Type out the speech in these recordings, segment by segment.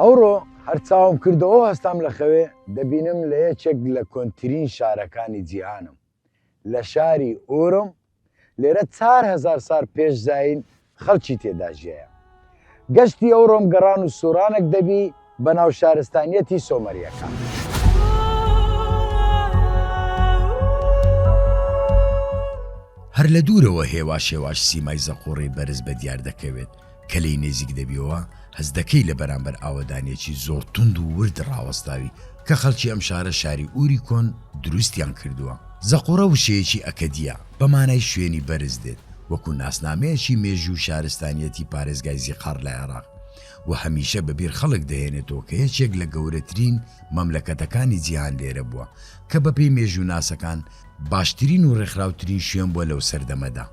ئەوڕۆ هەر چاوم کردەوەو هەستام لە خەوێ دەبینم لە یەکێک لە کۆنترین شارەکانی جیهانم لە شاری ئورم لێرە 4000 سار پێش زایین خەڵکی تێدا ژیایە. گەشتی ئەوڕۆم گەڕان و سوڕانێک دەبی بەناو شارستانیەتی سۆمەریەکان. هەر لە دوورەوە هێواش هێواش سیمای زەقوڕی بەرز بە دیار دەکەوێت، کە لێی نێزیک دەبیەوە هەست دەکەی لە بەرامبەر ئاوەدانیەکی زۆر توند و ورد ڕاوەستاوی کە خەڵکی ئەم شارە شاری ئوری کۆن دروستیان کردووە. زەقوڕە وشەیەکی ئەکەدییە بە مانای شوێنی بەرز دێت وەکو ناسنامەیەکی مێژوو و شارستانیەتی پارێزگای زیقاڕ لە عێراق و هەمیشە بە بیر خەڵک دەهێنێتەوە کە یەکێک لە گەورەترین مەملەکەتەکانی جیهان لێرە بووە کە بەپێی مێژووناسەکان باشترین و ڕێکخراوترین شوێن بووە لەو سەردەمەدا.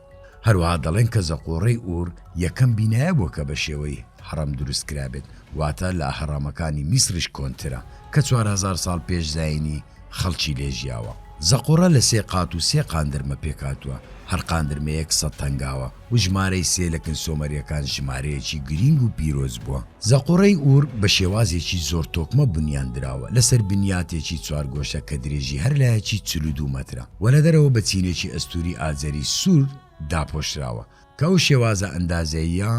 هەروەها دەڵێن کە زەقۆڕەی ئوور یەکەم بینایە بووە کە بە شێوەی هەڕەم دروست کرابێت، واتە لە ئەهەڕامەکانی میسریش کۆنترە، کە 4000 ساڵ پێش زایینی خەڵکی لێ ژیاوە. زەقۆڕە لە سێ قات و سێ قاندرمە پێکهاتووە، هەر قاندرمەیەک سەد تەنگاوە و ژمارەی سێ لە کن سۆمەرییەکان ژمارەیەکی گرینگ و پیرۆز بووە. زەقوڕەی ئوور بە شێوازێکی زۆر تۆکمە بنیان دراوە لەسەر بنیاتێکی چوارگۆشە کە درێژی هەر لایەکی 42 مەترە و لە دەرەوە بە چینێکی ئەستووری ئاجەری سوور داپۆشراوە کە ئەو شێوازە ئەندازەییە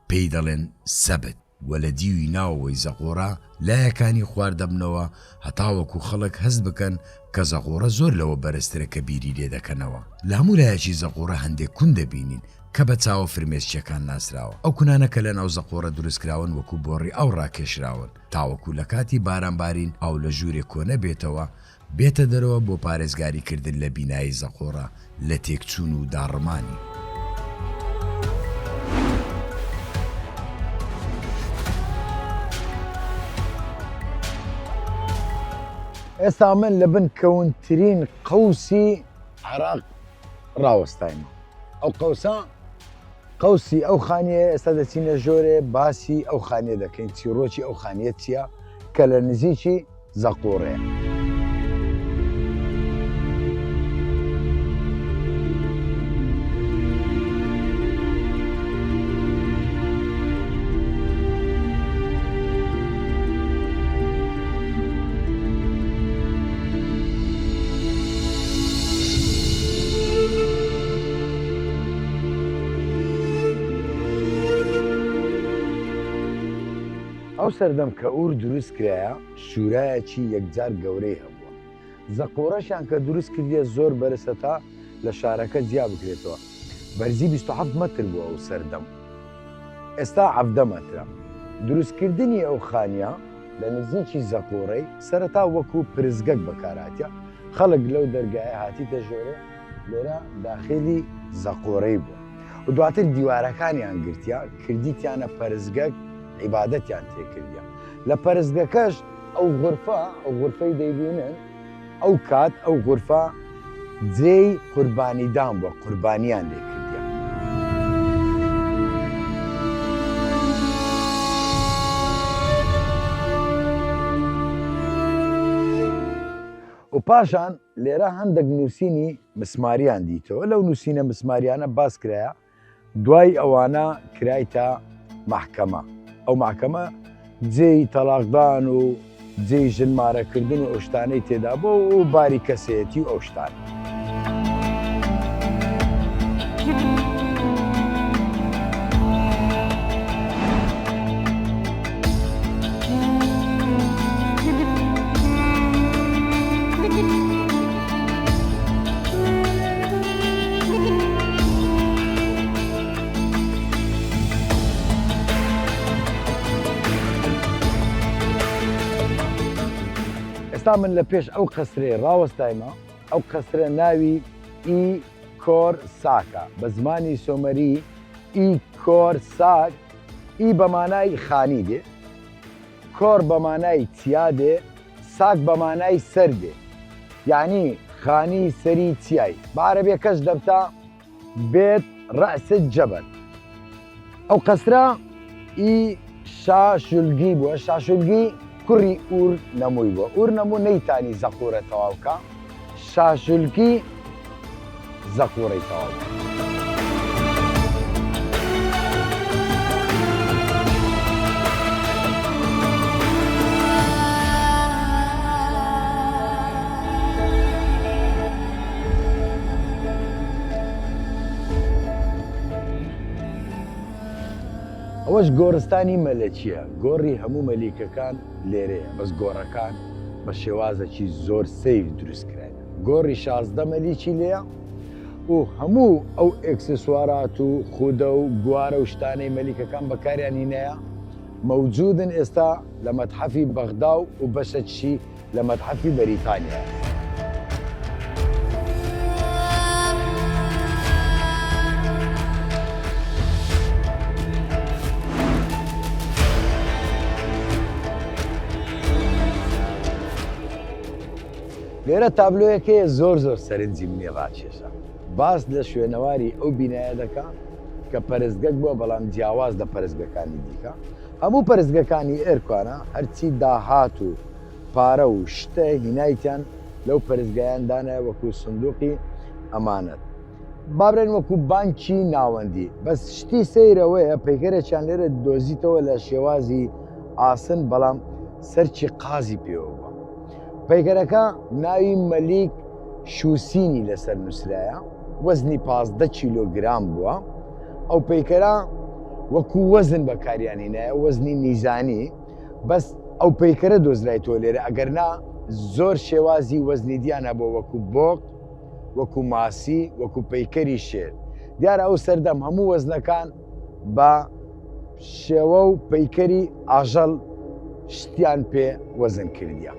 پێی دەڵێن سەبت و لە دیوی ناوەوەی زەقوڕە لایەکانی خوار دەبنەوە هەتاوەکو خەڵک هەست بکەن کە زەقوڕە زۆر لەوە بەرزترە کە بیری لێ دەکەنەوە. لە هەموو لایەکی زەقوڕە هەندێک کون دەبینین کە بە چاوە فرمێسکیەکان ناسراوە. ئەو کونانە کە لەناو زەقوڕە دروستکراون وەکو بۆڕی ئاو ڕاکێشراون تاوەکو لە کاتی باران بارین ئاو لە ژوورێ کۆنەبێتەوە بێتە دەرەوە بۆ پارێزگاری کردن لە بینایی زەقۆڕە لە تێکچوون و داڕمانی. ئێستا من لە بن کەونترین قەوسی عێراق ڕاوەستایمە. ئەو قەوسە قەوسی ئەو خانیە ئێستا دەچینە ژۆرێ باسی ئەو خانیە دەکەین چیڕۆکی ئەو خانیە چییە کە لە نزیکی زەقوڕێ. ئەو سەردەم کە ئوور دروست کرایە شورایەکی یەکجار گەورەی هەبووە. زەقۆڕەشیان کە دروست کردیە زۆر بەرزە تا لە شارەکە جیا بکرێتەوە. بەرزی 27 مەتر بووە ئەو سەردەم. ئێستا 17 مەترە. دروستکردنی ئەو خانیە لە نزیکی زەقۆڕەی سەرەتا وەکو پرسگەک بەکارهاتیە، خەڵک لەو دەرگایە هاتیتە ژۆرێ لێرە داخیلی زەقۆرەی بووە و دواتر دیوارەکانیان گرتیە کردیتیانە پەرستگەک عیبادەتیان تێکردیە لە پەرستگەکەش ئەو غرفە ئەو غرفەی دەیبینن ئەو کات ئەو غرفە جێی قوربانیدان بووە قوربانیان لێ کردیە. و پاشان لێرە هەندێک نووسینی مسماریان دیتەوە لەو نووسینە مسماریانە باس کرایە دوای ئەوانە کرایتە مەحکەمە ئەو مەحکەمە جێی تەلاقدان و جێی ژن مارەکردن و ئەو شتانەی تێدا بۆ و باری کەسێتی و ئەو شتانە. ئێستا من لە پێش ئەو قەسرەی ڕاوەستایمە ئەو قەسرە ناوی ئی کۆر ساکە بە زمانی سۆمەری ئی کۆر ساک ئی بە مانای خانی دێ کۆر بە مانای چیا دێ ساک بە مانای سەر دێ یعنی خانی سەری چیای بە عەرەبیەکەش دەبتە بێت رأس الجبل ئەو قەسرە ئی شا شولگی بووە شا شولگی کوڕی ئور نەمووی بووە ئور نەموو نەیتانی زەقورە تەواو کا شا شولگی زەقورەی تەواو کرد. ئەوەش گۆڕستانی مەلەکییە، گۆڕی هەموو مەلیکەکان لێرەیە، بەس گۆڕەکان بە شێوازەکی زۆر سەیر دروست کراوە. گۆڕی 16 مەلیکی لێیە و هەموو ئەو ئێکسسوارات و خودە و گوارە و شتانەی مەلیکەکان بەکاریان هینایە مەوجودن ئێستا لە مەتحەفی بەغدا و بەشەکیشی لە مەتحەفی بەریتانیایە. لێرە تابلۆیەک هەیە زۆر زۆر سەرنجی منی ڕاکێشا. باس لە شوێنەواری ئەو بینایە دەکا کە پەرستگەک بووە بەڵام جیاواز لە پەرستگەکانی دیکە. هەموو پەرستگەکانی ئێرکوانە هەرچی داهات و پارە و شتە هینایتیان لەو پەرستگایان دانایە وەکو سندوقی ئەمانەت با بڵێن وەکو بانکی ناوەندی بەس شتی سەیرەوەیە پەیکەرێکیان لێرە دۆزیتەوە لە شێوازی ئاسن بەڵام سەرچی قازی پێوە بووە پەیکەرەکە ناوی مەلیک شوسینی لەسەر نووسرایە وەزنی 15 کیلۆگرام بووە ئەو پەیکەرە وەکو وەزن بەکاریان هینایە وەزنی میزانی بەس ئەو پەیکەرە دۆزرایتەوە لێرە ئەگەر نا زۆر شێوازی وەزنی دیان هەبووە وەکو بۆق وەکو ماسی وەکو پەیکەری شێر دیارە ئەو سەردەم هەموو وەزنەکان بە شێوە و پەیکەری ئاژەڵ شتیان پێ وەزن کردیە.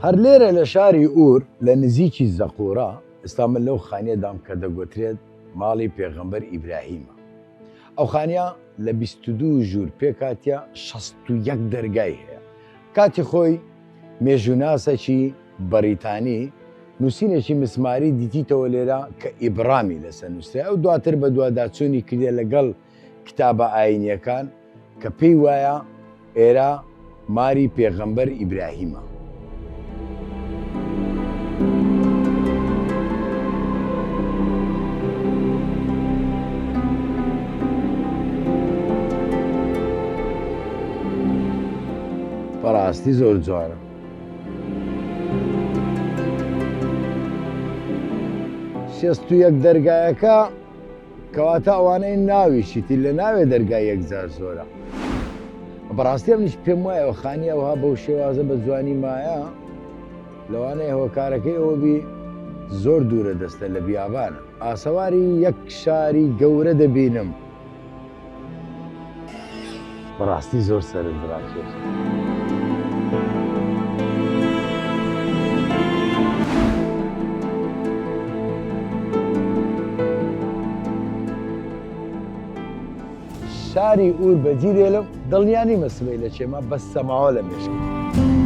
هەر لێرە لە شاری ئوور لە نزیکی زەقورە، ئێستا من لەو خانیەدام کە دەگۆترێت ماڵی پێغەمبەر ئیبراهیمە. ئەو خانیە لە 22 ژوور پێکهاتیە 61 دەرگای هەیە. کاتی خۆی مێژووناسەکی بەریتانی نووسینێکی مسماری دیتیتەوە لێرە کە ئیبرامی لەسەر نووسرایە و دواتر بەدواداچوونی کردیە لەگەڵ کتابە ئاینیەکان کە پێی وایە ئێرە ماری پێغەمبەر ئیبراهیمە. بەڕاستی زۆر جوانە. 61 دەرگایەکە کەواتە ئەوانەی ناویشیتی لە ناوێ دەرگای یەکجار زۆرە. بەڕاستی ئەمنیش پێم وایە خانی ئەوها بەو شێوازە بە جوانی مایە لەوانەیە هۆکارەکەی ئەوە بی زۆر دوورە دەستە لە بیابانە ئاسەواری یەک شاری گەورە دەبینم. بەڕاستی زۆر سەرنجڕاکێشە. شاری ئوور بەجی دێلم دڵنیا نیمە سبەی لە چێمە بەس سەماوە لە مێشکم.